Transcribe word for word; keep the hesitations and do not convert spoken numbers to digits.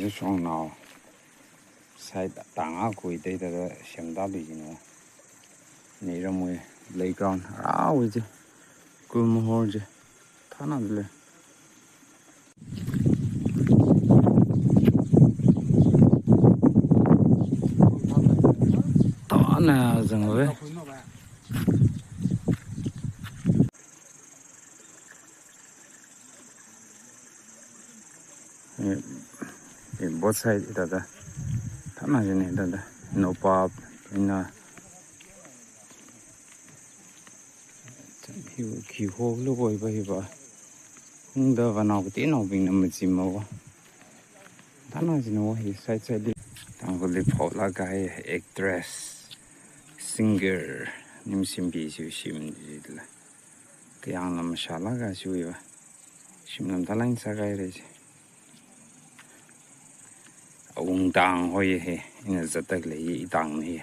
Shongnao side tanga kui tei tada semda lui jino. Nei ramwui playground arawui chi. Kulmahor chi. Thana le. Thana zangwe. Eh, eh, both side tada. Thana jine tada. No pap ina. Hi, khi ho lo boi ba hi ba. Hungda va nao kati nao bing na machim ma wa. Thana jine wa hi side side li. Tangkhulli phaolaga hi actress, singer, Nimshimbi siu shim jila. Kayang lam shala ga siu wa. Shim lam talain sa gai re ji. Awungtang hoi hi, ina zatak le i tang ni.